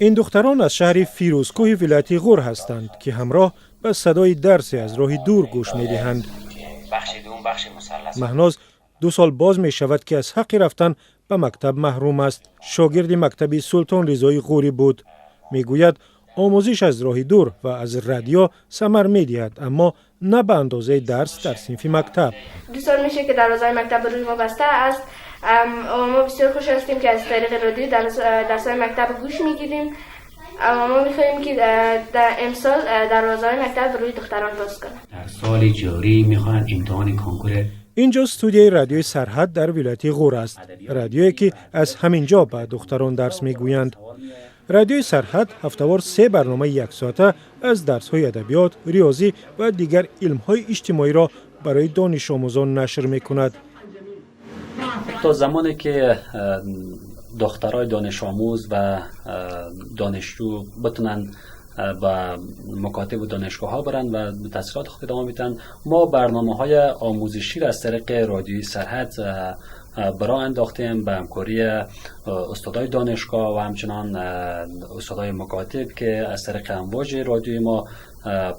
Ин духтарон аз шаҳри Фирӯзкӯҳи вилояти Ғур ҳастанд, ки ҳамроҳ ба садои дарсе аз роҳи дур гӯш медиҳанд. Маҳноз 2 сол боз мешавад, ки аз ҳаққи рафтан ба мактаб маҳрум аст. Шогирди мактаби Султон Ризои Ғурӣ буд. Мегӯяд, омӯзиш аз роҳи дур ва аз радио самар медиҳад, аммо на ба андозаи дарс дар синфи мактаб. 2 сол меша ки дарвозаи мактаб рӯи мо баста аст. Мо бисёр хуш ҳастем, ки аз тариқи радио дарсҳои мактаб гӯш мегирем. Мо мехоҳем, ки дар имсол дарвозаҳои мактаб рӯи духтарон боз кунанд. Дар соли ҷорӣ мехоҳанд имтиҳони конкур. Ин ҷо студияи радиои Сарҳад дар вилояти Ғур аст, радиое ки аз ҳамин ҷо ба духтарон дарс мегӯянд. Радиои Сарҳад ҳафтавор се барномаи яксоата аз дарсҳои адабиёт, риёзӣ ва дигар илмҳои иҷтимоиро барои донишомӯзон нашр мекунад. То замоне ки духтарای донишомӯз ва донишҷӯ битунанд ба макотиб و دانشگاه ها برند و به تحصیلات خود ادامه میتن، ما برنامه های آموزشی را از طریق رادیوی سرحد براه انداختیم، به همکاری استادای دانشگاه و همچنان استادای مکاتب، که از طریق امواج رادیوی ما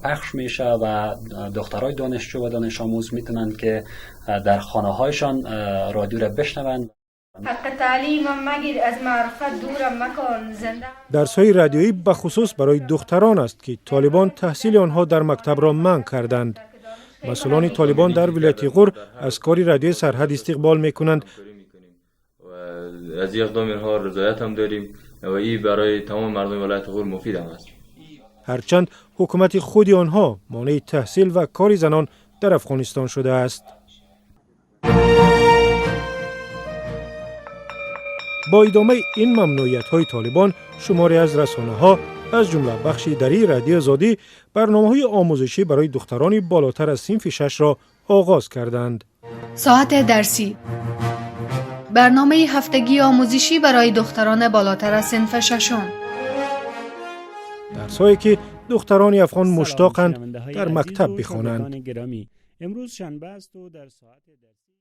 پخش میشه و دخترای دانشجو و دانش آموز میتونن که در خانه هایشان رادیو را بشنوند. حق تعلیمم مگیر، از معرفت دورم مکن، زنده Дарсҳои радиоӣ бахусус барои духтарон аст, ки толибон таҳсили онҳо дар мактабро манъ карданд. Масъулони Толибон дар вилояти Ғур аз кори радиои Сарҳад истиқбол мекунанд. از این اقدام اینها رضایت هم داریم و این برای تمام مردم ولایت غور مفید هم است. Ҳарчанд ҳукумати худи онҳо монеи таҳсил ва кори занон дар Афғонистон шудааст. Бо идомаи ин мамнӯиятҳои Толибон, шуморе аз расонаҳо, аз ҷумла бахши дарии Радиои Озодӣ, барномаҳои омӯзишӣ барои духтарони болотар аз синфи шашро оғоз карданд. ساعت درسی، برنامه هفتگی آموزشی برای دختران بالاتر از صنف ششم. Дарсҳое ки духтарони афғон муштоқанд дар мактаб бихонанд. امروز شنبه است و در ساعت درسی